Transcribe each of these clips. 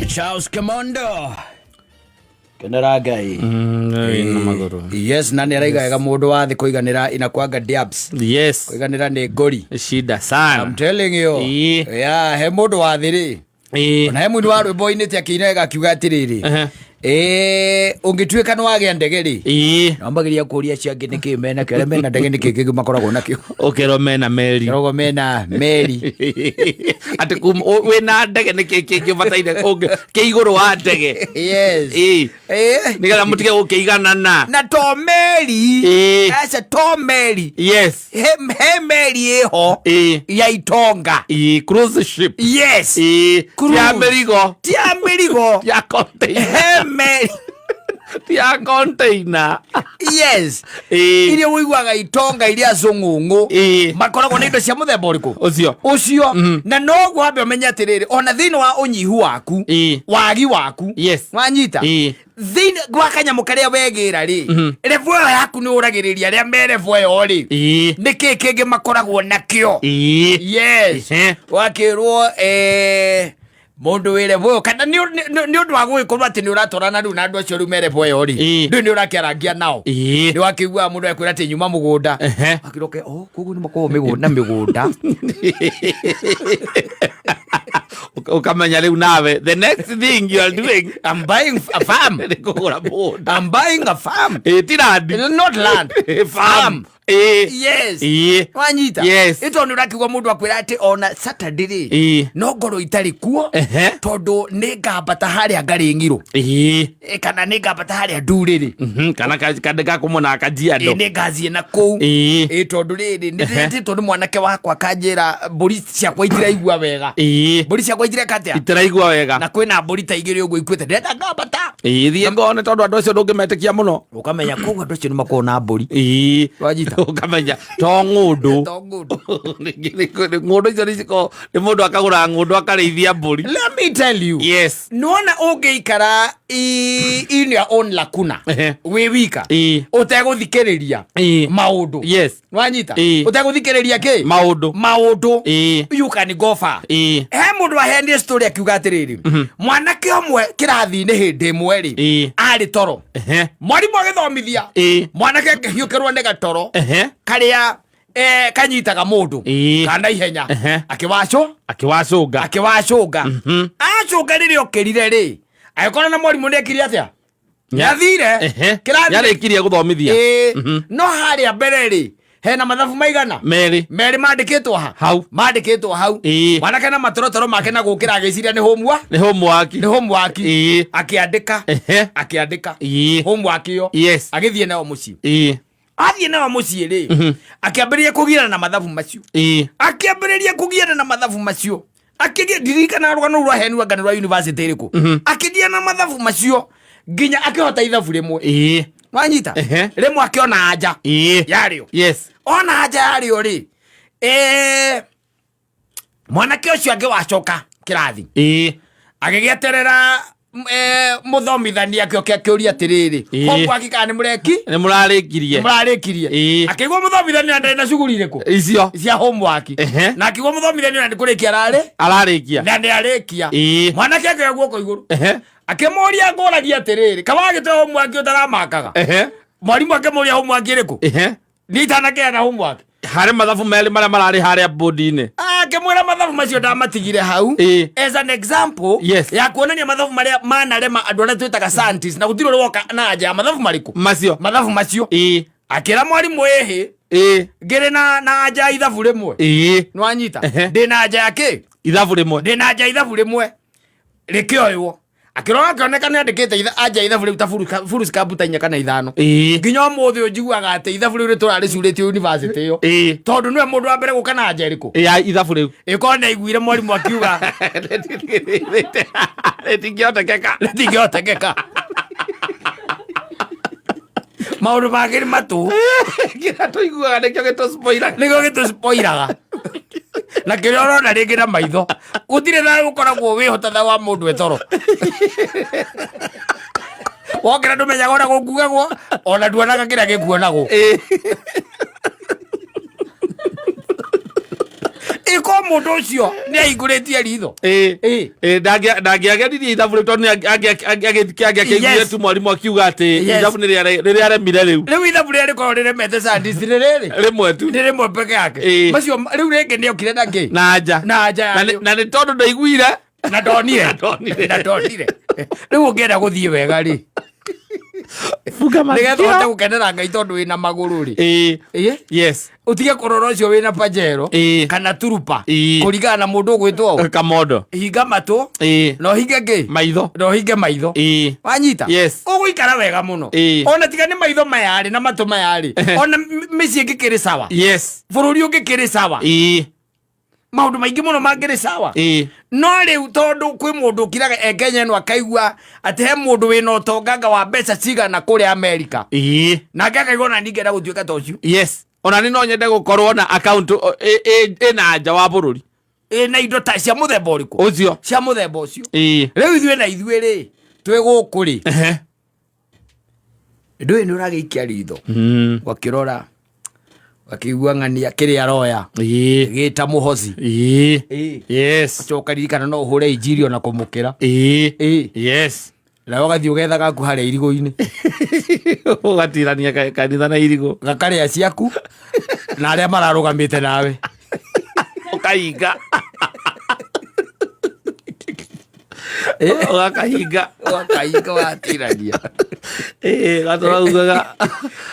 Charles Kamondo kenera Ngai. Wĩna magũrũ. Yes, na nĩ araiga wega mũndũ wa thĩ kũiganĩra inakwanga diabs. Kũiganĩra nĩ ngori. Shida sana. I'm telling you. Yeah, he mũndũ wa thĩ rĩ. Ona he mũini wa rwĩmbo inĩte akĩina wega akiuga atĩrĩrĩ. Ĩĩ, ũngĩtuĩka nĩ wagĩa ndege rĩ. Wambagĩria kũria acio angĩ nĩkĩ menakĩo, arĩa mena ndege nĩkĩ kĩngĩ makoragwo nakĩo. Ũkerwo mena meri. Makoragwo mena meri. Atĩ wĩna ndege nĩkĩ kĩngĩ ũbataire kĩ igũrũ wa ndege. Yes. Ĩĩ. Nĩgetha mũtige gũkĩiganana. Na to meri. Aca to meri. He meri ĩho ya itonga. Cruise ship. Yes. Cruise. Ya mĩrigo. Ti ya mĩrigo. Ya container. He meri. Ti ya container. Yes. Iria ũiguaga itonga iria cũng'ũng'ũ makoragwo na indo cia mũthemba ũrĩkũ? Ũcio. Ũcio. Na noguo wambe ũmenye atĩrĩrĩ, ona thĩinĩ wa ũnyihu waku, wagi waku, wanyita, thĩinĩ gwa kanyamũ karĩa wegĩra rĩ, revo ĩyo yaku nĩ ũragĩrĩria arĩa me revo ĩyo rĩ, nĩ kĩĩ kĩngĩ makoragwo nakĩo? Yes. Wakĩrwo mũndũ wĩ revo ĩyo kana nĩ ũndũ wa gũgĩkorwo atĩ nĩ ũratwarana rĩu na andũ acio rĩu me revo ĩyo rĩ, ndũĩ nĩ ũrakĩarangia nao. Nĩ wakĩiguaga mũndũ akwĩra atĩ nyuma mũgũnda. Akĩroke, oh, koguo nĩ makoragwo mĩgũnda mĩgũnda. Ũkamenya rĩu nawe the next thing you are doing, I'm buying a farm. Nĩ kũgũra mũgũnda. I'm buying a farm. Ĩ, ti land. Not land. Farm. Yes. Wanyita. Yes. Ĩ, tondũ nĩ ũrakĩigua mũndũ akwĩra atĩ ona Saturday rĩ, no ngorwo itarĩ kuo tondũ nĩ ngambata harĩa ngarĩ ng'irũ. Kana nĩ ngambata harĩa ndurĩrĩ. Kana kakũmona Kajiado. Nĩ ngathiĩ na kũu. Ĩ, tondũ rĩrĩ nĩ ndĩretĩtwo nĩ mwanake wakwa akanjĩra mbũri ciakwa itiraigua wega. Mbũri ciakwa itireka atĩa? Itiraigua wega. Na kwĩna mbũri ta igĩrĩ ũguo ikuĩte, ndĩrenda ngambata. Thiĩ ngone tondũ andũ acio ndũngĩmetĩkia mũno. Ũkamenya koguo andũ acio nĩ makoragwo na mbũri. Wanyita? Ũkamenya to ng'ũndũ. To ng'ũndũ. Ng'ũndũ icio nĩ cikoragwo nĩ mũndũ akagũra ng'ũndũ akarĩithia mbũri. Let me tell you. Nĩwona ũngĩikara in your own lacuna wĩ wika ũtegũthikĩrĩria maũndũ. Wanyita? Ũtegũthikĩrĩria kĩ? Maũndũ. Maũndũ. You can go far. He mũndũ aheanire story akiuga atĩrĩrĩ, mwanake ũmwe kĩrathi-inĩ hĩndĩ ĩmwe rĩ, arĩ toro. Mwarimũ agĩthomithia, mwanake akĩhiũkĩrwo nĩ gatoro karĩa kanyitaga mũndũ kana ihenya. Akĩwacũ Akĩwacũnga. Akĩwacũnga. Acũnga rĩrĩa okĩrire rĩ, agĩkora na mwarimũ nĩ ekire atĩa? Nĩathire kĩrathi. Nĩarĩkirie gũthomithia. Ĩĩ. No harĩa mbere rĩ, hena mathabu maigana? Merĩ. Merĩ mandĩkĩtwo ha? Hau. Mandĩkĩtwo hau. Mwanake na matorotoro make na gũkĩra agĩciria nĩ homework. Nĩ homework. Nĩ homework. Akĩandĩka. Akĩandĩka homework ĩyo. Agĩthiĩ nayo mũciĩ. Athiĩ nayo mũciĩ rĩ, akĩambĩrĩria kũgiana na mathabu macio. Akĩambĩrĩria kũgiana na mathabu macio, akĩgia ndirikana rũgano rũu rwaheanirwo anga nĩ rwa university ĩrĩkũ. Akĩgia na mathabu macio nginya akĩhota ithabu rĩmwe. Wanyita? Rĩmwe akĩona anja yarĩo. Ona anja yarĩo rĩ, mwanake ũcio angĩ wacoka kĩrathi agĩgĩeterera mũthomithania akĩoke akĩũria atĩrĩrĩ, homework kana nĩ mũreki? Nĩ mũrarĩkirie? Mũrarĩkirie? Akĩigua mũthomithania ndarĩ na cuguri irĩkũ icio cia homework. Na akĩigua mũthomithania na nĩ kũrĩkia ararĩ ararĩkia. Na nĩ arĩkia. Mwanake akĩoya guoko igũrũ akĩmũria ngũragia atĩrĩrĩ, kawagĩte homework ũtaramakaga? Mwarimũ akĩmũria homework ĩrĩkũ? Niĩ itanakĩana homework. Harĩ mathabu merĩ marĩa mararĩ harĩa bodi-inĩ. Akĩmwĩra mathabu macio ndamatigire hau as an example ya kuonania mathabu marĩa manarema andũ arĩa twĩtaga scientists, na gũtirĩ ũrĩ woka na anja ya mathabu marĩkũ. Macio. Mathabu macio. Akĩra mwarimũ, ĩhĩ, ngĩrĩ na anja ya ithabu rĩmwe. Nĩwanyita? Ndĩ na anja ya kĩ? Ithabu rĩmwe. Ndĩ na anja ya ithabu rĩmwe rĩkĩoywo, akĩrora akĩoneka nĩ andĩkĩte anja ya ithabu rĩu ta furu cikabu ta inya kana ithano. Nginya ũmũthĩ ũyũ njiguaga atĩ ithabu rĩu rĩtũrarĩcurĩtio university ĩyo tondũ nĩwe mũndũ wa mbere gũka na anja ĩrĩkũ. Ya ithabu rĩu. Ĩkorwo nĩ aiguire mwarimũ akiuga rĩtingĩhotekeka. Rĩtingĩhotekeka, maũndũ mangĩ nĩ matũ. Kĩrĩa tũiguaga nĩkĩo gĩtũspoilaga. Nĩkĩo gĩtũspoilaga na kĩrĩa ũrona rĩngĩ na maitho gũtirĩ thayũ ũkoragwo wĩho ta tha wa mũndũ etoro wokĩra ndũmenyaga ona gũkuagwo ona nduonaga kĩrĩa gĩkuonagwo. Ĩko Mũndũ ũcio nĩ ahingũrĩtie ritho. Ĩĩ. Ĩĩ. Ĩĩ, ndangĩageririe ithabu rĩu tondũ angĩakĩiguire tu mwarimũ akiuga atĩ ithabu nĩ rĩrĩa aremire rĩu. Rĩu ithabu rĩrĩa rĩkoragwo rĩremete scientist nĩ rĩrĩ rĩmwe tu. Nĩ rĩmwe peke yake. Macio rĩu rĩngĩ nĩ okire na ngĩ na nja. Na nja Na yarĩo. Na nĩ tondũ ndaiguire na ndonire. Na ndonire. Na ndonire. Rĩu ũngĩenda gũthiĩ wega rĩ, Bunga nĩgetha ũhote masikio. gũkenera Ngai tondũ wĩna magũrũ rĩ, Ĩĩ. Ĩĩ. Ũtige kũrora ũcio wĩna pajero kana turupa, kũringana na mũndũ ũgwĩtwo ũũ. Kamondo. Hinga matũ na ũhinge ngĩ Maitho. Na ũhinge maitho. Wanyita? Yes. Ũgũikara wega mũno. Ona tiga nĩ maitho maya rĩ na matũ maya rĩ, ona mĩciĩ ĩngĩkĩrĩ sawa, bũrũri ũngĩkĩrĩ sawa, maũndũ maingĩ mũno mangĩrĩ sawa. No rĩu tondũ kwĩ mũndũ ũkiraga e Kenya ĩno akaigua atĩ he mũndũ wĩna ũtonganga wa mbeca cigana kũrĩa Amerika, nake akaigua ona ningĩenda gũtuĩka ta ũcio. Yes, ona nĩ no nyende gũkorwo na account ĩna nja wa bũrũri. Ĩna indo ta cia mũthemba ũrĩkũ? Ũcio. Cia mũthemba ũcio. Rĩu ithuĩ na ithuĩ rĩ, twĩ gũkũ rĩ, ndũĩ nĩ ũragĩikia ritho, ũgakĩrora, ũgakĩigua ng'ania kĩrĩa aroya gĩta mũhoci. Ũcoka ririkana no ũhũre injiri ona kũmũkĩra. Nawe ũgathiĩ ũgetha gaku harĩa irigũ-inĩ. Ũgatirania kanitha na irigũ. Gakarĩa ciaku na arĩa mararũgamĩte nawe. Ũkahinga, ũgakahinga. Ũgakahinga watirania. Ĩĩ, gatũraugaga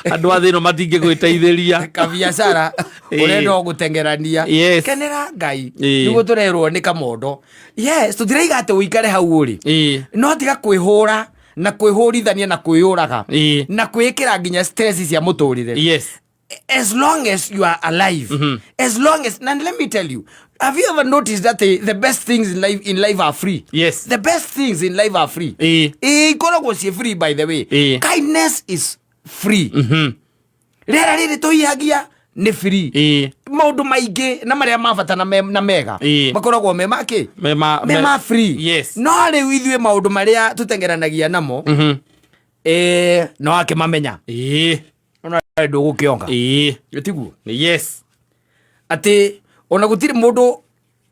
andũ a thĩ ĩno matingĩgwĩteithĩria. Kabiacara ũrenda o gũteng'erania. Kenera Ngai. Nĩguo tũrerwo nĩ Kamondo. Yes, tũtiraiga atĩ ũikare hau ũrĩ, no tiga kwĩhũra na kwĩhũrithania na kwĩyũraga na kwĩĩkĩra nginya stress cia mũtũrĩre. As long as you are alive, as long as, and let me tell you, have you ever noticed that the best things in life are free? Yes. The best things in life are free. Ĩĩ, ikoragwo ciĩ free, by the way. Kindness is free. Rĩera rĩrĩ tũhihagia nĩ free. Maũndũ maingĩ na marĩa ma bata na mega makoragwo me makĩ? Me ma me ma free. No rĩu ithuĩ maũndũ marĩa tũtengeranagia namo, no akĩmamenya ona ndũgũkĩonga. Tiguo? Yes. Atĩ ona gũtirĩ mũndũ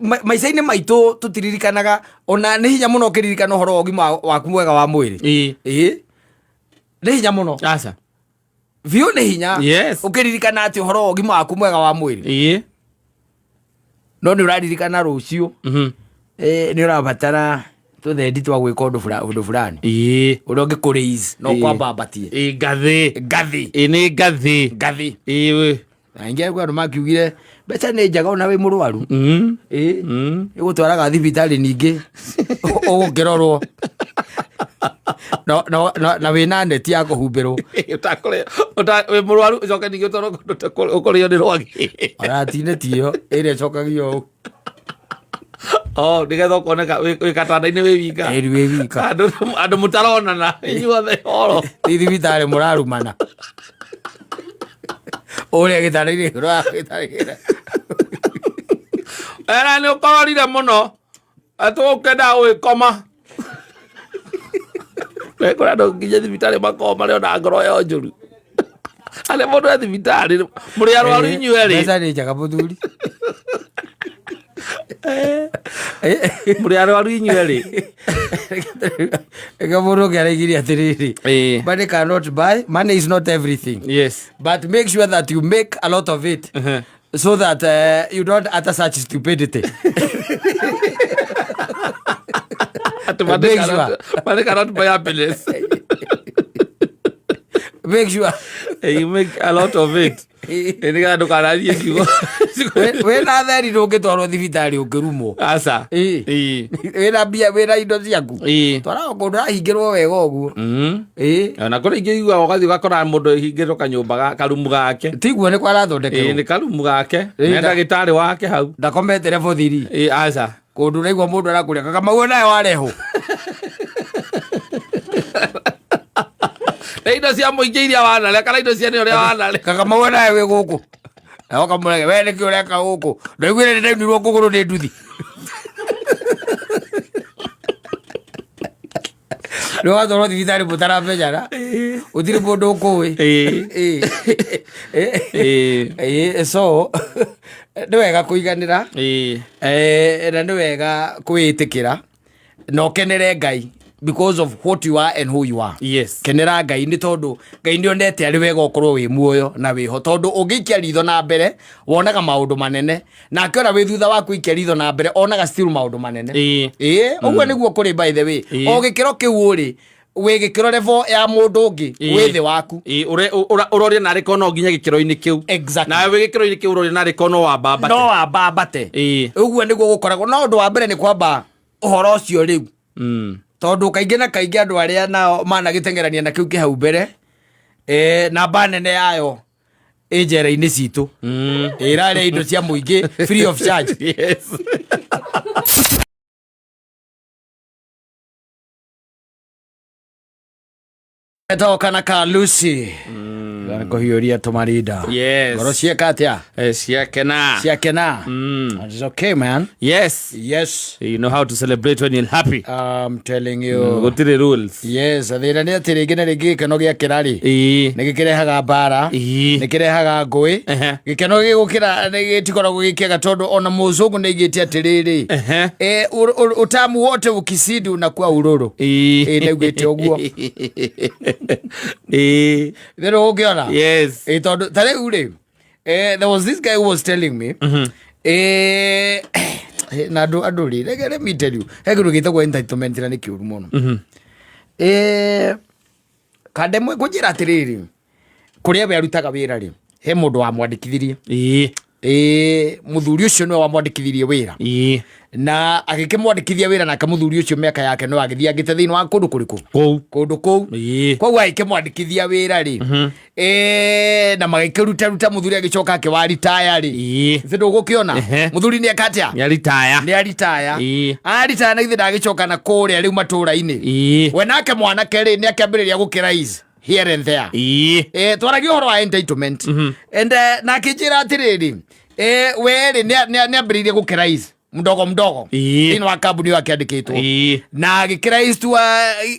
maica-inĩ maitũ tũtiririkanaga, ona nĩ hinya mũno ũkĩririkana ũhoro wa ũgima waku mwega wa mwĩrĩ. Ĩĩ, nĩ hinya mũno. Aca. Biũ nĩ hinya ũkĩririkana atĩ ũhoro wa ũgima waku mwega wa mwĩrĩ. No nĩ ũraririkana rũciũ nĩ ũrabatara tũthendi twa gwĩka ũndũ fulani ũrĩa ũngĩkũraise no kwambambatie. Ĩĩ, ngathĩ. Ngathĩ. Ĩĩ, nĩ ngathĩ. Ngathĩ. Ĩĩ. Na ingĩ andũ makiugire mbeca nĩ njega ona wĩ mũrwaru. Ĩĩ, ĩgũtwaraga thibitarĩ, ningĩ ũgũkĩrorwo na wĩna neti ya kũhumbĩrwo. Wĩ mũrwaru ũcoke ningĩ ũtwarwo kũndũ ta ũkũrĩo nĩ rwagĩ. Ona ti neti ĩyo ĩrĩa ĩcokagio ũũ. Oh, nĩgetha ũkoneka wĩ gatanda-inĩ wĩ wika. Ĩri wĩ wika. Andũ mũtaronana inyuothe oro. Ti thibitarĩ mũrarumana ũrĩa gĩtanda-inĩ gĩtanda. Era nĩ ũkororire mũno atĩ ũkendaga gũgĩkoma. Kũrĩ andũ nginya thibitarĩ makoragwo marĩ ona ngoro yo njũru. Arĩa mũndũ e thibitarĩ mũrĩ arwaru inyuerĩ. Mbeca nĩ njega, mũthuri. Mũrĩ arwaru inyuerĩ. Reke mũndũ ũngĩ araigirie atĩrĩrĩ, money cannot buy, money is not everything, but make sure that you make a lot of it so that you don't utter such stupidity. Atĩ money Make sure. Money cannot buy happiness. Make sure You make a lot of it. Nĩgetha ndũkanathiĩ kiugo. Wĩna theri ndũngĩtwarwo thibitarĩ ũngĩrumwo. Aca. Wĩna mbia, wĩna indo ciaku, twaragwo kũndũ ũrahingĩrwo wega ũguo. Ona kũrĩ ingĩ iguaga ũgathiĩ ũgakora mũndũ ĩhingĩrwo kanyũmba karumu gake. Tiguo nĩ kwarathondekerwo? Nĩ karumu gake na ndagĩtarĩ wake hau. Ndakomete level 3. Ĩĩ, aca. Kũndũ ũraigua mũndũ arakũrĩa kakamau nawe warehwo. Na indo cia mũingĩ iria wanarĩa kana indo cia nĩ ũrĩa wanarĩa. Kakamau nawe wĩ gũkũ na ũkamũrege, we nĩkĩ ũreka gũkũ? Ndaiguire nĩ ndaunirwo kũgũrũ nĩ nduthi. Rĩu watwarwo thibitarĩ mũtaramenyana, gũtirĩ mũndũ ũkũĩ. Ĩĩ. So Nĩ wega kũiganĩra. Ĩĩ. Na nĩ wega kwĩĩtĩkĩra na ũkenere Ngai because of what you are and who you are. Kenera Ngai nĩ tondũ Ngai nĩ onete arĩ wega ũkorwo wĩ muoyo na wĩho, tondũ ũngĩikia ritho na mbere wonaga maũndũ manene, nake ona wĩ thutha waku ikia ritho na mbere onaga still maũndũ manene. Ĩĩ, ũguo nĩguo kũrĩ, by the way. O gĩkĩro kĩu ũrĩ, wĩ gĩkĩro level ya mũndũ ũngĩ wĩ thĩ waku. Ĩĩ, ũroria narĩ korwo no nginya gĩkĩro-inĩ kĩu. Nawe wĩ gĩkĩro-inĩ kĩu ũroria narĩ korwo no wambambate. No wambambate. Ũguo nĩguo gũkoragwo. No ũndũ wa mbere nĩ kwamba ũhoro ũcio rĩu, tondũ kaingĩ na kaingĩ andũ arĩa nao managĩteng'erania na kĩu kĩ hau mbere, namba nene yayo ĩ njera-inĩ citũ, ĩrarĩa indo cia mũingĩ free of charge. Etagwo kana ka Lucy mm. Kũhiũria tũmarinda. Ngoro cieka atĩa? Ciakena. Ciakena. It's okay, man. Yes. You know how to celebrate when you're happy. I'm telling you. Gũtirĩ rules. Yes, thĩna nĩ atĩ rĩngĩ na rĩngĩ gĩkeno gĩakĩra rĩ, nĩ gĩkĩrehaga mbara, nĩ kĩrehaga ngũĩ. Gĩkeno gĩgũkĩra nĩ gĩtikoragwo gĩkĩega, tondũ ona mũzũngũ nĩ aigĩte atĩrĩrĩ, utamu wote ukisidi unakuwa ururu. Ĩĩ, nĩaugĩte ũguo. Thĩna ũngĩona. Ĩ, tondũ ta rĩu rĩ, there was this guy who was telling me, na andũ rĩ, let me tell you, he kĩndũ gĩtagwo entitlement na nĩ kĩũru mũno. Kandemwe kũnjĩra atĩrĩrĩ, kũrĩa we arutaga wĩra rĩ, he mũndũ wamwandĩkithirie. Mũthuri ũcio nĩwe wamwandĩkithirie wĩra. Na agĩkĩmwandĩkithia wĩra, nake mũthuri ũcio mĩaka yake no agĩthiangĩte thĩinĩ wa kũndũ kũrĩkũ? Kũu. Kũndũ kũu. Koguo agĩkĩmwandĩkithia wĩra rĩ, na magĩkĩrutaruta, mũthuri agĩcoka akĩwaritaya rĩ. Githĩ ndũgũkĩona? Mũthuri nĩ eka atĩa? Nĩ aritaya. Nĩ aritaya. Aritaya, na githĩ ndagĩcoka na kũrĩa rĩu matũra-inĩ? We nake mwanake rĩ, nĩ akĩambĩrĩria gũkĩraise here and there. Twaragia ũhoro wa entitlement and na akĩnjĩra atĩrĩrĩ, we rĩ, nĩ ambĩrĩirie gũkĩraise mdogo mdogo thĩinĩ wa kambuni ĩyo akĩandĩkĩtwo, na agĩkĩraise tu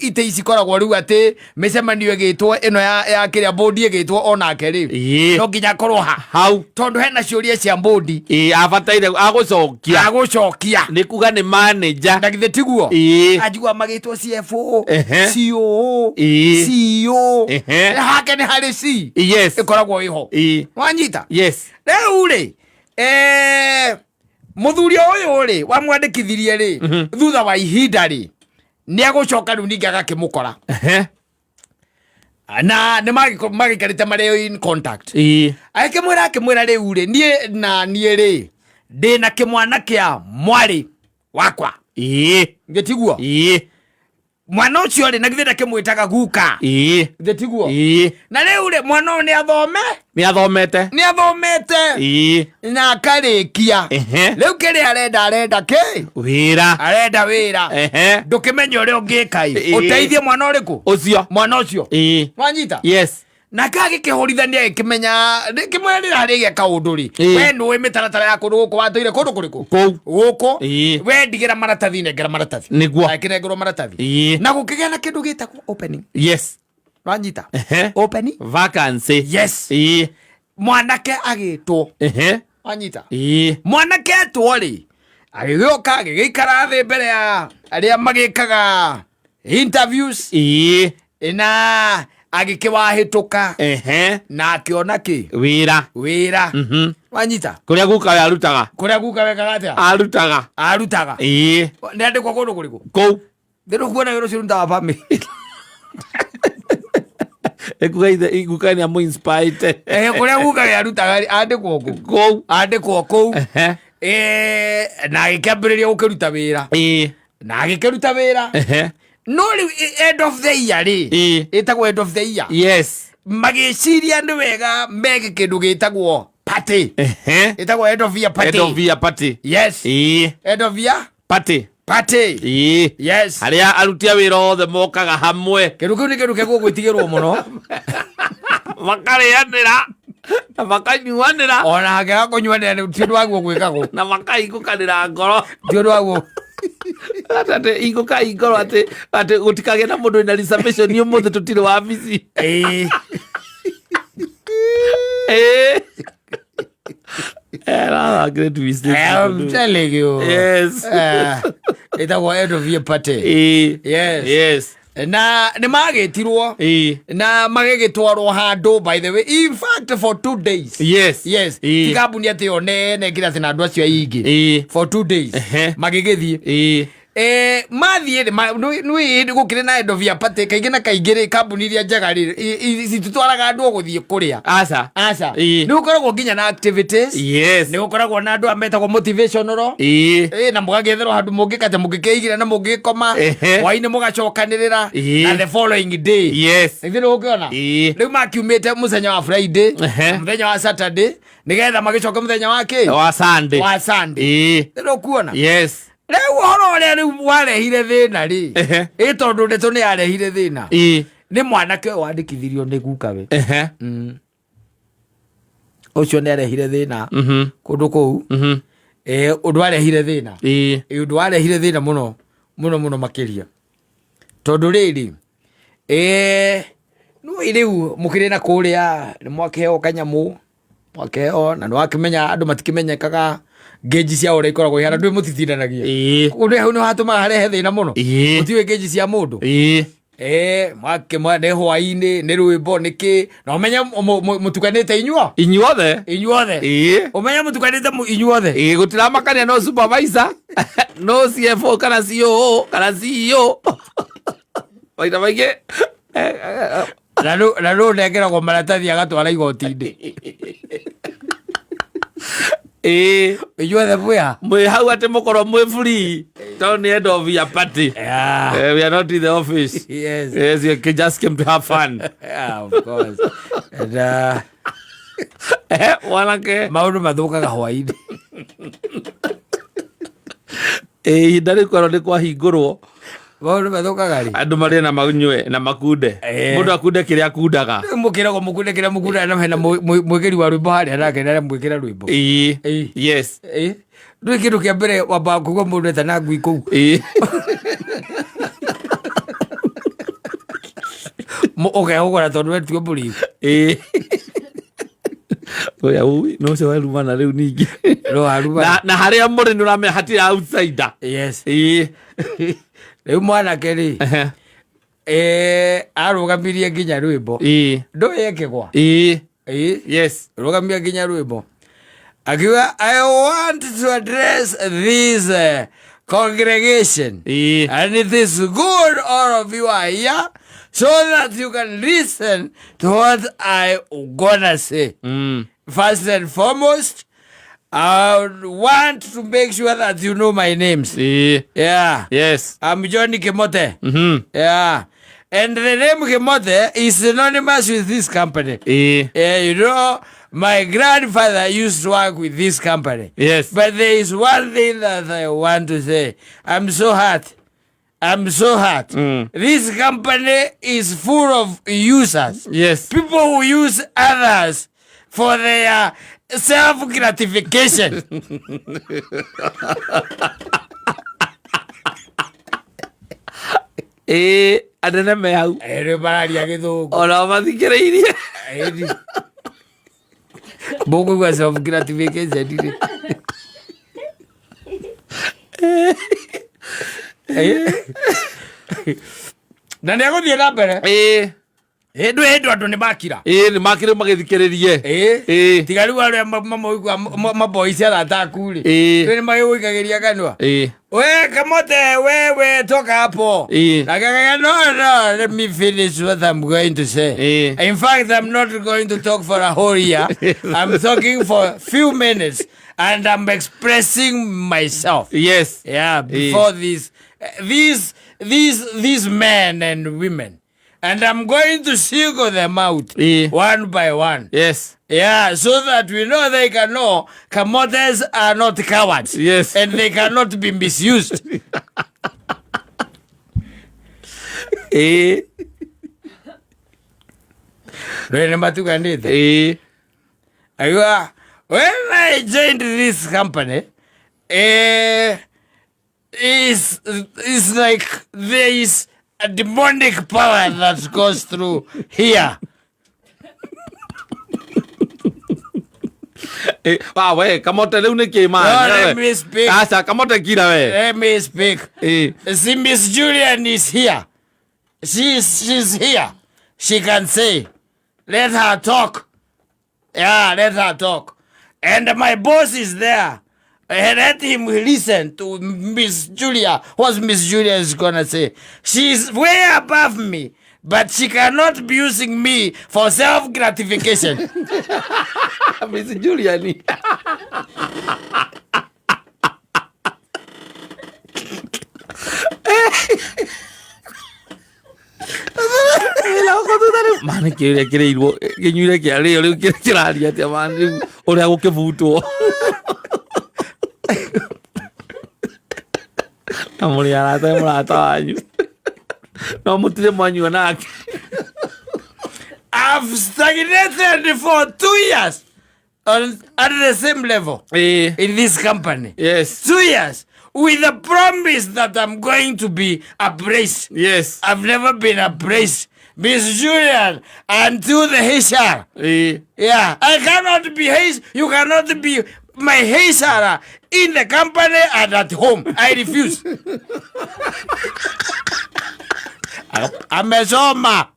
itĩ ici ikoragwo rĩu atĩ mĩcemanio ĩgĩtwo ĩno ya kĩrĩa bũndi ĩgĩtwo, onake rĩ, no nginya akorwo ha hau, tondũ hena ciũria cia bũndi. Abataire agũcokia. Agũcokia. Nĩ kuga nĩ manager. Na githĩ tiguo? Anjigua magĩtwo CFO, COO, CEO. Hake nĩ harĩ C ĩkoragwo ĩho. Wanyita? Yes. Rĩu rĩ, mũthuri ũyũ rĩ wamwandĩkithirie rĩ, thutha wa ihinda rĩ, nĩ agũcoka rĩu ningĩ agakĩmũkora, na nĩ magĩikarĩte marĩ in contact. Agĩkĩmwĩra, akĩmwĩra rĩu rĩ, niĩ na niĩ rĩ, ndĩna kĩmwana kĩa mwarĩ wakwa. Gĩtiguo? Mwana ũcio rĩ, na githĩ ndakĩmwĩtaga guka? Githĩ tiguo? Na rĩu rĩ, mwana ũyũ nĩ athome Nĩ athomete. Nĩ athomete na akarĩkia. Rĩu kĩrĩa arenda kĩ? Wĩra. Arenda wĩra. Ndũkĩmenya ũrĩa ũngĩka ĩ, ũteithie mwana ũrĩkũ? Ũcio. Mwana ũcio. Wanyita? Yes. Nake agĩkĩhũrithania, agĩkĩmenya kĩmwĩra rĩrĩa harĩgĩa kaũndũ rĩ, we nũĩ mĩtaratara ya kũndũ gũkũ, watũire kũndũ kũrĩkũ? Kũu. Gũkũ. We ndigĩra maratathi, nengera maratathi. Nĩguo. Akĩnengerwo maratathi na gũkĩgĩa na kĩndũ gĩtagwo opening. Wanyita? Opening. Vacancy. Yes. Mwanake agĩtwo. Wanyita? Mwanake etwo rĩ, agĩgĩũka agĩgĩikara thĩ mbere ya arĩa magĩkaga interviews, na agĩkĩwahĩtũka na akĩona kĩ? Wĩra. Wĩra. Wanyita? Kũrĩa guka we arutaga. Kũrĩa guka wekaga atĩa? Arutaga. Arutaga. Nĩ andĩkwo kũndũ kũrĩkũ? Kũu. Thĩ kuona wĩra ũcio ũrutaga family. Ĩkuga ithe guka nĩ amũ-inspirete. Kũrĩa guka we arutaga rĩ, andĩkwo kũ? Kũu. Andĩkwo kũu. Na agĩkĩambĩrĩria gũkĩruta wĩra, na agĩkĩruta wĩra, no rĩu end of the year rĩ, ĩtagwo end of the year, magĩciria nĩ wega meke kĩndũ gĩtagwo party. Ĩtagwo end of year party. End of year party. Yes. End of year party. Party. Yes. Harĩa aruti a wĩra othe mokaga hamwe. Kĩndũ kĩu nĩ kĩndũ kĩagwo gwĩtigĩrwo mũno. Makarĩanĩra na makanyuanĩra. Ona hangĩaga kũnyuanĩra, nĩ ti ũndũ waguo gwĩkagwo. Na makahingũkanĩra ngoro. Ti ũndũ waguo. Atĩ hingũkai ngoro, atĩ gũtikagĩe na mũndũ wĩna reservation, ũmũthĩ tũtirĩ wabici. Rather great mistake. I'm telling you. Yes. Ĩtagwo end of year party. Ĩĩ. Yes. Yes. Na nĩ magĩtirwo Ĩĩ. na magĩgĩtwarwo handũ, by the way, in fact for 2 days. Yes. Yes. Ĩĩ. Ti kambuni atĩ yo nene nginya atĩ na andũ acio aingĩ. Ĩĩ. For 2 days. Magĩgĩthiĩ. Ĩĩ. Mathiĩ rĩ, nĩ gũkĩrĩ na end of year party kaingĩ na kaingĩ rĩ, kambuni iria njega rĩ, cititwaraga andũ o gũthiĩ kũrĩa. Aca. Aca. Ĩĩ. Nĩ gũkoragwo nginya na activities. Nĩ gũkoragwo na andũ a metagwo motivational. Ĩĩ. Na mũgagĩetherwo handũ mũngĩkate, mũngĩkĩigĩra na mũngĩkoma. Hwainĩ mũgacokanĩrĩra. Na the following day. Githĩ nĩ ũkĩona? Ĩĩ. Rĩu makiumĩte mũthenya wa Friday, mũthenya wa Saturday, nĩgetha magĩcoke mũthenya wa kĩ? Wa Sunday. Wa Sunday. Ĩĩ. Nĩ ũkuona? Yes. Rĩu ũhoro ũrĩa rĩu warehire thĩna rĩ, ĩ tondũ ndeto nĩ yarehire thĩna, nĩ mwanake ũyũ wandĩkithirio nĩ gukawe. Ũcio nĩ arehire thĩna kũndũ kũu. Ũndũ arehire thĩna. Ũndũ warehire thĩna mũno mũno mũno makĩria, tondũ rĩrĩ, nĩ rĩu mũkĩrĩ na kũrĩa nĩ mwakĩheo kanyamũ, mwakĩheo, na nĩ wakĩmenya andũ matikĩmenyekaga ngĩnji cia ũrĩa ikoragwo ihana, ndũĩ mũtitindanagia. Ũndũ hau nĩ hatũmaga harehe thĩna mũno. Mũtiũĩ ngĩnji cia mũndũ. Mwakĩmwa nĩ hwainĩ, nĩ rwĩmbo, nĩ kĩ, na ũmenye mũtukanĩte inyuo Inyuothe. Inyuothe. Ũmenye mũtukanĩte inyuothe. Ĩĩ, gũtiramakania no supervisor, no CFO kana COO kana CEO maita maingĩ. Na rĩu nengeragwo maratathi agatwara igoti-inĩ. Inyuothe mwĩha. Mwĩ hau atĩ mũkorwo mwĩ free tondũ nĩ end of year party. We are not in the office. Yes, you just came to have fun. Yeah, of course. And, mwanake. Maũndũ mathũkaga hwainĩ. Ihinda rĩu korwo nĩ kwahingũrwo. Maũndũ mathũkaga rĩ? Andũ marĩe na manyue na makunde. Mũndũ akunde kĩrĩa akundaga. Rĩu mũkĩragwo mũkunde kĩrĩa mũkundaga, na hena mwĩkĩri wa rwĩmbo harĩa nake nĩaramwĩkĩra rwĩmbo. Ndũĩ kĩndũ kĩa mbere wambaga kũigua mũndũ etana ngui kũu. Ũkehũgũra tondũ we tiwe mũrĩu. Ĩĩ. Oya, ui, no ũcio werumana rĩu ningĩ. No warumana. Na harĩa mũrĩ nĩ ũramenya hatirĩ outsider. Yes. Rĩu mwanake rĩ, arũgamirie nginya rwĩmbo. Ndũĩ ekĩgwa. Rũgamia nginya rwĩmbo akiuga, "I want to address this congregation, and it is good all of you are here so that you can listen to what I gonna say. First and foremost, I want to make sure that you know my names. Yeah. I'm Johnny Kimote. Yeah. And the name Kimote is synonymous with this company. Yeah, my grandfather used to work with this company. But there is one thing that I want to say. I'm so hurt. I'm so hurt. This company is full of users. People who use others for their self-gratification." Ĩĩ, anene me hau. Rĩu mararia gĩthũngũ. Ona mathikĩrĩirie. Ĩni. Mũkũigua self gratification rĩ. Na nĩ egũthiĩ na mbere. Hĩndĩ hĩndĩ andũ nĩ makira. Ĩĩ, nĩ makĩrĩ magĩthikĩrĩrie. Tiga rĩu arĩa mamoigua maboici arata aku rĩ. Rĩu nĩ magĩgũikagĩria kanua. "We Kamote, wewe toka hapo." Like, No, let me finish what I'm going to say. In fact, I'm not going to talk for a whole year. I'm talking for a few minutes and I'm expressing myself." Yeah, before these men and women. "And I'm going to single them out one by one." Yeah, so that we know they can know Kamotes are not cowards. And they cannot be misused. Rĩu nĩ matukanĩte. Aiwa, "When I joined this company, is like there is a demonic power that goes through here." Eh, ah, we kamote rĩu nĩ kĩ No, let me speak. aca kamote kira we. Let me speak. Eh. See, Miss Julian is here. She's here. She can say. Let her talk. Yeah, let her talk. And my boss is there. Let him listen to Miss Julia. What Miss Julia is gonna say. She's way above me, but she cannot be using me for self-gratification. Miss Julian. Mani kä rä a kä rä irwo kä nyuire kä arä o rä u kä raria atä mani å rä a gå kä butwo na må rä arata må rata wanyu no må tirä mwanyua nake. I've stagnated for 2 years at the same level in this company. 2 years with the promise that I'm going to be appraised. I've never been appraised, Miss Julian, until the HR. Yeah, I cannot be H. You cannot be my HR in the company and at home. I refuse. Amesoma.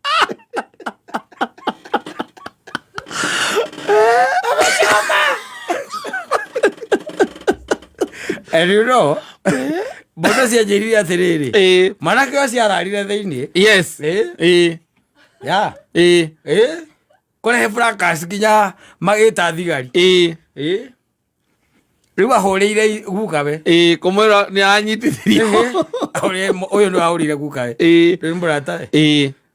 Amesoma. And you know, mbona cianjĩrire atĩrĩrĩ, mwanake ũcio ararire thĩinĩ. Ya. Kũrehe fracas nginya magĩta thigari. Rĩu ahũrĩire gukawe. Kũmwĩra nĩ aranyitithirio. Ũyũ nĩ ahũrĩire gukawe. Rĩu nĩ mũratawe.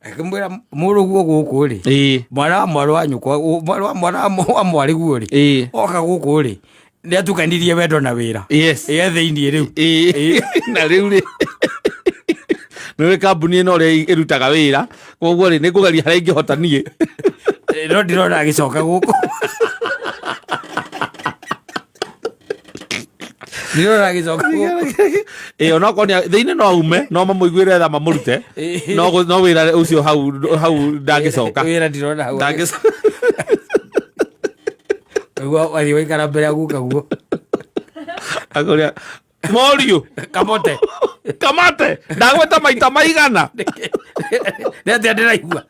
Akĩmwĩra mũrũguo gũkũ rĩ, mwana wa mwarĩ wa nyũkwa, mwana wa mwana wa mwarĩ guo rĩ, oka gũkũ rĩ, nĩ atukanirie wendo na wĩra. Ĩ thĩinĩ rĩu. Na rĩu rĩ, nĩ kambuni ĩno ũrĩa ĩrutaga wĩra, koguo rĩ, nĩ ngũgeria harĩa ingĩhota niĩ. No ndirona agĩcoka gũkũ, ndirona agĩcoka gũkũ. Ĩ onokorwo thĩinĩ no aume, no mamũiguĩre tha mamũrute, no wĩra ũcio hau hau ndangĩcoka. Wĩra ndirona hau. Ndangĩcoka. Nĩguo wathiĩ waikara mbere ya guka guo. Akũrĩa moriũ. Kamote. Kamate ndagwĩta maita maigana. Nĩ atĩa ndĩraigua?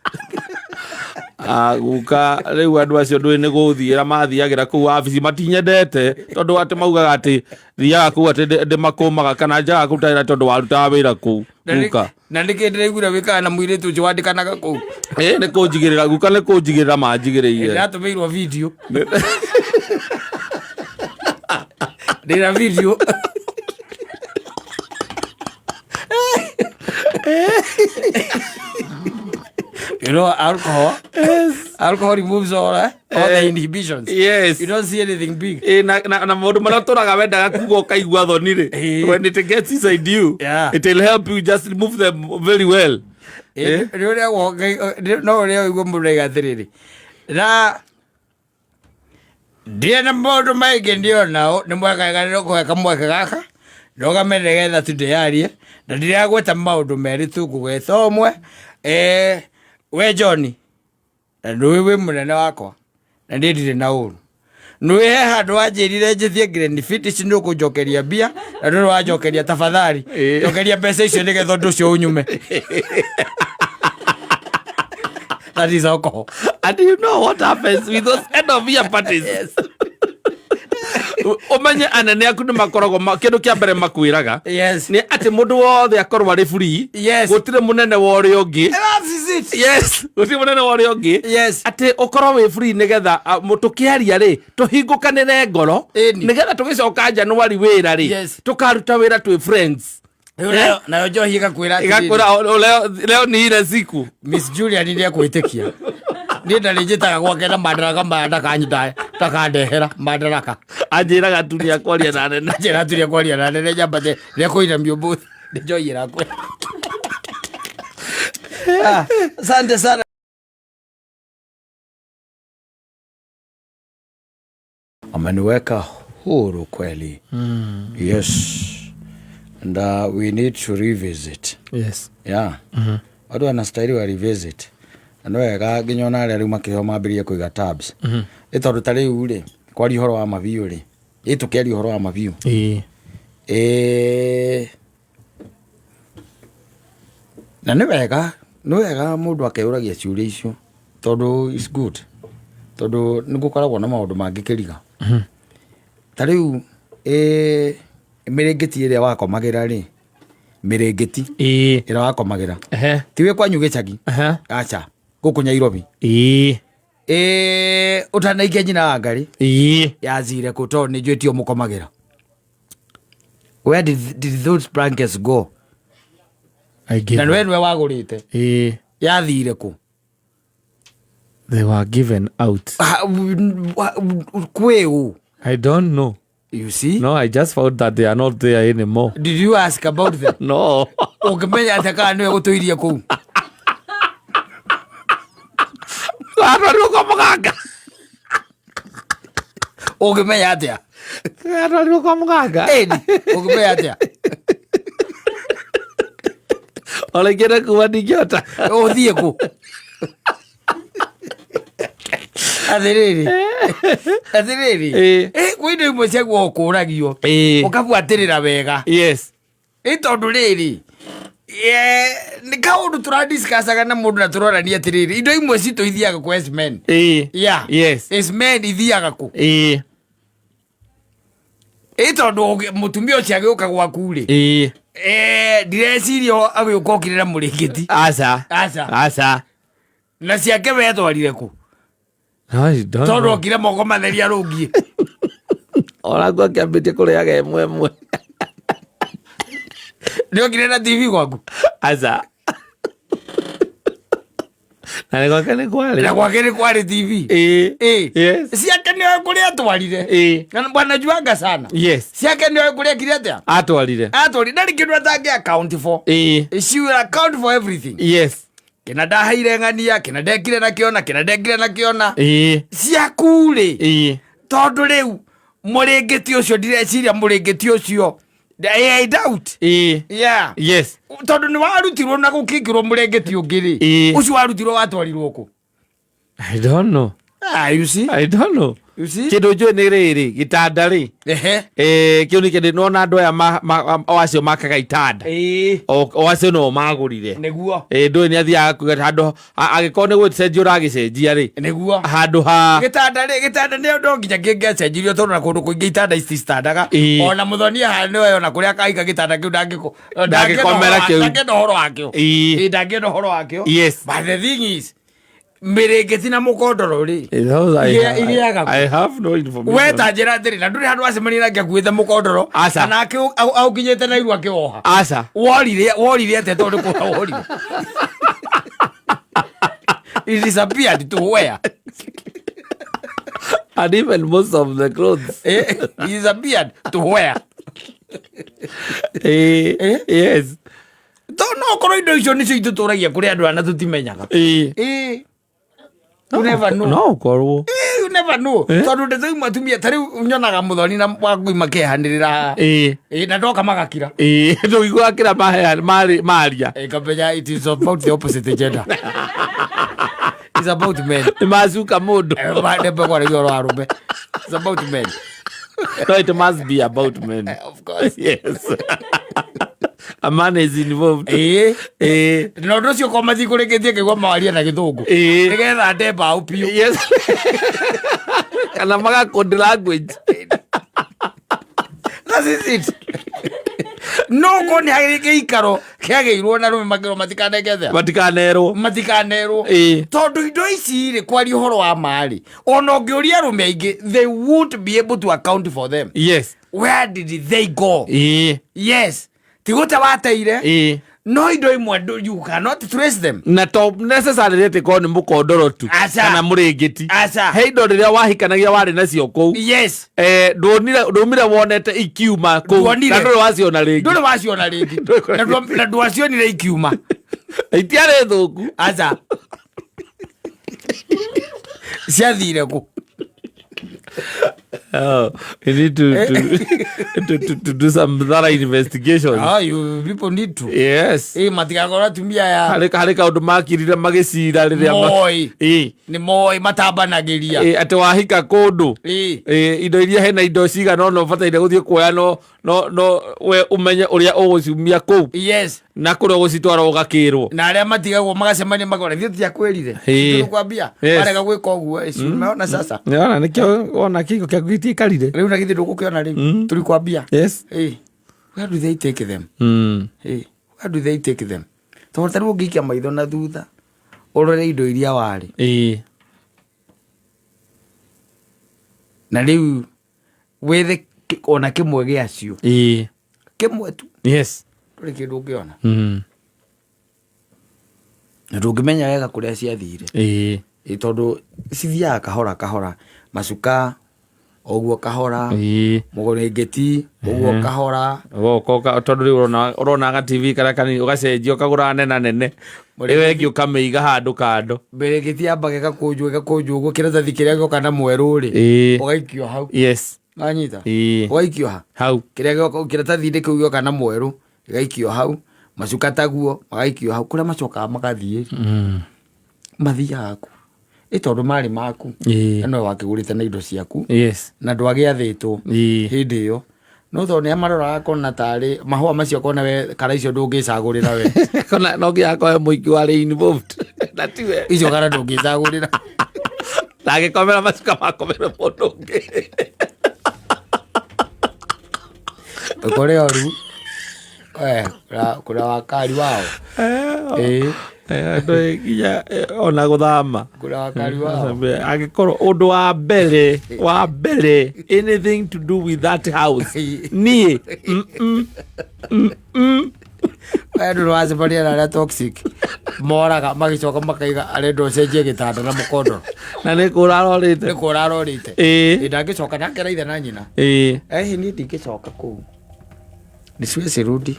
Ah, guka rĩu andũ acio ndũĩ nĩ gũthiĩra mathiagĩra kũu wabici matinyendete tondũ atĩ maugaga atĩ thiaga kũu atĩ ndĩmakũmaga kana njaga kũruta wĩra tondũ warutaga wĩra kũu guka. Na nĩkĩ ndĩraiguire wĩkaga na mũirĩtu ũcio wandĩkanaga kũu? Ĩ nĩ kũnjigĩrĩra guka, nĩ kũnjigĩrĩra manjigĩrĩire. Ndĩratũmĩirwo video, ndĩna video. You know, alcohol removes all the inhibitions. You don't see anything big. Ĩ, na maũndũ marĩa ũtũraga wendaga kuga ũkaigua thoni rĩ, when it gets inside you, it will help you just remove them very well. Nĩ ũrĩa no ũrĩa ũigua mũndũ aiga atĩrĩrĩ, na ndirĩ na maũndũ maingĩ ndionao nĩ mwega nĩ kũhe kamweke gaka ndũgame nĩgetha tu ndĩyarie na ndiragweta maũndũ merĩ tu ngũgweta ũmwe. We John, na nĩũĩ wĩ mũnene wakwa na niĩ ndirĩ na ũru, nĩũĩ he handũ wanjĩrire njĩthiĩ Glen Fitch nĩ ũkũnjokeria mbia na ndũrĩ wanjokeria, tafadhali njokeria mbeca icio nĩgetha ũndũ ũcio ũnyume. That is alcohol. And you know what happens with those end of year parties? Ũmenye anene aku nĩ makoragwo kĩndũ kĩa mbere makwĩraga nĩ atĩ mũndũ wothe akorwo arĩ free. Gũtirĩ mũnene wa ũrĩa ũngĩ. That is it. Yes, gũtirĩ mũnene wa ũrĩa ũngĩ. Atĩ ũkorwo wĩ free nĩgetha tũkĩaria rĩ, tũhingũkanĩre ngoro, nĩgetha tũgĩcoka January wĩra rĩ, tũkaruta wĩra twĩ friends. Rĩu nayo njohi ĩgakwĩra atĩrĩrĩ, Ĩgakwĩra, leo ni ile siku. Miss Julian nĩ ekwĩtĩkia niĩ ndarĩ njĩtaga gwake na madaraka maya ndakandehera madaraka. Anjĩraga tu nĩ akwaria na nene. Njĩra tu nĩekwaria na nene nyambate nĩekũinamia ũmũthĩ nĩ njohi ĩrakwĩra. Ah, asante sana. Ameniweka huru kweli. Yes, and we need to revisit. Yeah, watu wanastahili wa revisit na nĩ wega nginya ona arĩa rĩu makĩheo mambĩrĩrie kũiga tabs, ĩ tondũ ta rĩu rĩ Kwaria ũhoro wa ma biũ rĩ, ĩ tũkĩaria ũhoro wa ma biũ. Ĩĩ. Ĩĩ, na nĩ wega, nĩ wega mũndũ akeyũragia ciũria icio tondũ it's good, tondũ nĩ gũkoragwo na maũndũ mangĩ kĩriga. Ta rĩu ĩ mĩrĩngĩti ĩrĩa wakomagĩra rĩ, mĩrĩngĩti Ĩĩ. ĩrĩa wakomagĩra, Ehe. ti wĩ kwanyu gĩcagi? Ehe. Aca, gũkũ Nyairobi. Ĩĩ. Ĩ ũtanaikia nyina wa ngarĩ Ĩĩ. yathire kũ? Tondũ nĩ njũĩ tio mũkomagĩra. Where did those blankets go? I give Na nĩwe nĩwe wagũrĩte. Ĩĩ. Yathire kũ? They were given out. Kwĩ ũ? I don't know. You see? No, I just found that they are not there anymore. Did you ask about them? No. Ũngĩmenya atĩa kana nĩwe gũtũirie kũu? Atwarirwo kwa mũganga. Ũngĩmenya atĩa? Atwarirwo kwa mũganga. Ĩni, ũngĩmenya atĩa? Ona ingĩenda kuuma ndingĩhota. Ũthiĩ kũ? Atĩrĩrĩ, atĩrĩrĩ. Ĩĩ. Ĩ, kwĩ indo imwe ciaguo ũkũragio Ĩĩ. ũkabuatĩrĩra wega. Yes. Ĩ tondũ rĩrĩ, nĩ kaũndũ tũradiscussaga na mũndũ na tũrorania atĩrĩrĩ, indo imwe citũ ithiaga kũ as men. Ĩĩ. Yeah. Yes. As men ithiaga kũ? Ĩĩ. Ĩ tondũ mũtumia ũcio agĩũka gwaku rĩ, Ĩĩ. Ndireciria agĩũka okire na mũrĩngĩti. Aca. Aca. Aca. Na ciake wetwarire kũ? I don't Tondũ know. okire moko matheri arũngiĩ. Ona nguo akĩambĩtie kũrĩaga ĩmwe ĩmwe. Nĩ okire na TV gwaku? Aca. Na nĩ gwake nĩ kwarĩ. Na gwake nĩ kwarĩ TV? Ĩĩ. Ĩ. Yes. Ciake nĩ kũrĩa atwarire. Ĩĩ. Na bwana juanga sana. Yes. Ciake nĩ kũrĩa ekire atĩa? Atwarire. Atwarire. Ndarĩ kĩndũ atangĩ account for. Ĩĩ. She will account for everything. Yes. Kĩna ndaheire ng'ania, kĩna ndekire na kĩona, kĩna ndekire na kĩona. Ĩĩ. Ciaku rĩ, Ĩĩ. tondũ rĩu mũrĩngĩti ũcio, ndireciria mũrĩngĩti ũcio, I doubt. Ĩĩ. Yeah. Yes. Tondũ nĩ warutirwo na gũkĩingĩrwo mũrĩngĩti ũngĩ rĩ, Ĩĩ. ũcio warutirwo watwarirwo kũ? I don't know. Ah, you see? I don't know. You see? Kĩndũ njũĩ nĩ rĩrĩ, gĩtanda rĩ. Ehe. Kĩu nĩ kĩndũ nona andũ aya o acio makaga itanda. Ĩĩ. O acio no magũrire. Nĩguo. Ndũĩ nĩ athiaga kuga handũ angĩkorwo nĩ gũcenjia ũragĩcenjia rĩ. Nĩguo. Handũ ha Gĩtanda rĩ, gĩtanda nĩ no nginya kĩngĩacenjirio tondũ na kũndũ kũingĩ itanda icistandaga. Ĩĩ. Ona mũthoni haha nĩwe ona kũrĩa akaiga gĩtanda kĩu ndangĩko Ndangĩkomera kĩu. ndangĩenda ũhoro wakĩo. Ĩĩ. Ĩĩ, ndangĩenda ũhoro wakĩo. Yes. But the thing is, mĩrĩngĩti na mũkondoro rĩ, Igĩaga kũ? I have no information. We ta njĩra atĩrĩ, na ndũrĩ handũ wacemania nake akuĩte mũkondoro Aca. kana aũkinyĩte na iru akĩwoha? Aca. Worire, worire atĩa? Tondũ kũra worire, it disappeared to where? And even most of the clothes. It disappeared to where? Eh, yes. To no korwo indo icio nicio itũtũragia kũrĩ andũ aya na tũtimenyaga. Eh. You never know. No ũkorwo. You never know. Eh? Tondũ ndeto imwe atumia ta rĩu nyonaga mũthoni na waku makĩhanĩrĩra. Eh. Na ndoka magakira. Ndũigua kĩrĩa maria. Ngamenya it is about the opposite gender. It's about men. Nĩ macuka mũndũ. Ndembe kwaragia ũhoro wa arũme. It's about men. No, it must be about men. Of course. Yes. A man is involved. Ĩĩ. Eh. Na ũndũ ũcio ko matikũrĩkĩtie kĩgua mawaria na gĩthũngũ. Ĩĩ. Nĩgetha nde mbaũ biũ. Yes. Kana magakũndi language. That is it. No ko nĩ harĩ gĩikaro kĩagĩirwo na rũme makĩrwo matikaneke atĩa? Matikanerwo. Matikanerwo. Ĩĩ. Tondũ indo ici rĩ, kwaria ũhoro wa ma rĩ, ona ũngĩũria arũme aingĩ, they won't be able to account for them. Yes. Where did they go? Ĩĩ. Yes, ti gũte wateire. Ĩĩ. No indo imwe you cannot trace them. Na to necessarily atĩ korwo nĩ mũkondoro tu Aca. kana mũrĩngĩti. Aca. He indo rĩrĩa wahikanagia warĩ nacio kũu. Yes. Ndumire wonete ikiuma kũu. Nduonire. Na ndũrĩ waciona rĩngĩ. Ndũrĩ waciona rĩngĩ. Ndũrĩ. Na ndwacionire ikiuma. Itiarĩ thũku. Aca, ciathire kũ? Oh, you need to do some thorough investigations. Ah, you people need to. Yes. Ĩ, matigakorwo atumia aya Harĩ kaũndũ makirire magĩcira rĩrĩa Moi. Ĩ. Nĩ moĩ matambanagĩria. Ĩ, atĩ wahika kũndũ. Ĩ. Ĩ, indo iria hena indo cigana ũna ũbataire gũthiĩ kuoya no we ũmenye ũrĩa ũgũciumia kũu. Yes. Na kũrĩa ũgũcitwara ũgakĩrwo. Na arĩa matigagwo magacemania makona ithuĩ tutiakwĩrire. Ĩ. Tũkwambia. Yes. Warega gwĩka ũguo ĩ, umeona sasa. Nĩwona nĩkĩo wona kĩhiko kĩaku gĩtiikarire. Rĩu na githĩ ndũgũkĩona rĩu. Tũlikwambia. Yes. Ĩ. Where do they take them? Ĩ. Where do they take them? Tondũ ta rĩu ũngĩikia maitho na thutha ũrore indo iria warĩ. Ĩ. Na rĩu wethe ona kĩmwe gĩacio. Ĩ. Kĩmwe tu. Yes. Ndũrĩ kĩndũ ũngĩona. Na ndũngĩmenya wega kũrĩa ciathire. Ĩ. Ĩ, tondũ cithiaga kahora kahora. Macuka ũguo kahora. Ĩ. Mũrĩngĩti ũguo kahora. Ũgoka tondũ rĩu ũrona ga TV karĩa kanini ũgacenjia ũkagũra nena nene. Ĩyo ĩngĩ ũkamĩiga handũ kando. Mĩrĩngĩti yambaga ĩgakũnjwo ĩgakũnjwo ũguo kĩratathi kĩrĩa gĩoka na mwerũ rĩ. Ĩ. Ũgaikio hau. Yes. Wanyita? Ĩ. Ũgaikio ha? Hau. Kĩrĩa gĩoka kĩratathi-inĩ kĩu gĩoka na mwerũ gĩgaikio hau. Macuka taguo magaikio hau. Kũrĩa macokaga magathiĩ. Mathiaga kũ? Ĩ tondũ marĩ maku. Ĩ. Na nowe wakĩgũrĩte na indo ciaku. Yes. Na ndwagĩathĩtwo. Ĩ. Hĩndĩ ĩyo. No tondũ nĩ amaroraga akona tarĩ mahũa macio akona we kara icio ndũngĩcagũrĩra we. Kona no nginya akorwo mũingĩ warĩ involved. Na tiwe. Icio kara ndũngĩcagũrĩra. Na agĩkomera macuka makomere mũndũ ũngĩ. Ũkore oru. Kũrĩa wakari wao. Ĩ. Andũ nginya ona gũthama. Kũrĩa wakari wao. Angĩkorwo ũndũ wa mbere anything to do with that house. Niĩ. Andũ nĩ wacemania na arĩa toxic. Moraga magĩcoka makaiga arenda ũcenjie gĩtanda na mũkondoro. Na nĩ kũra arorĩte. Nĩ kũra arorĩte. Ĩ. Ĩ, ndangĩcoka nake na ithe na nyina. Ĩ. Niĩ ndingĩcoka kũu. Ni siwezi rudi.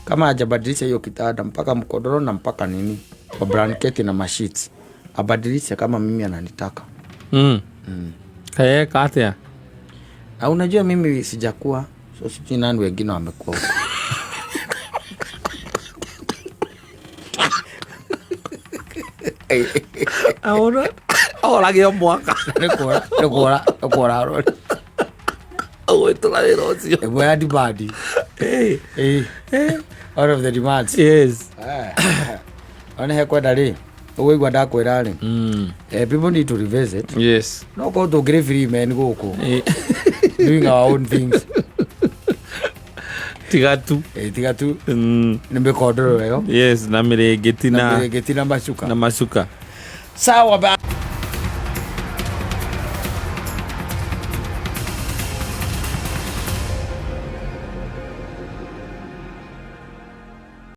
Kama hajabadilisha hiyo kitanda mpaka mkodoro na mpaka nini kwa blanketi na masheets. Abadilishe kama mimi ananitaka. Kaeka atia? Na unajua mimi sijakuwa, so sijui nani wengine wamekuwa huko. Aona, oragio mwaka. Nĩ kũra, nĩ kũra arori. Ũgwĩtũra wĩra ũcio. Ĩmwe ya demand. Ĩ. Ĩ. Out of the demands. Yes. One hekwenda rĩ, ũgũigua ndakwĩra rĩ. People need to revisit. Yes. No korwo tũngĩrĩ free men gũkũ. Doing our own things. Tiga tu. Tiga tu. Nĩ mĩkondoro ĩyo. Yes, na mĩrĩngĩti Na mĩrĩngĩti na macuka. Na macuka. Sawa ba.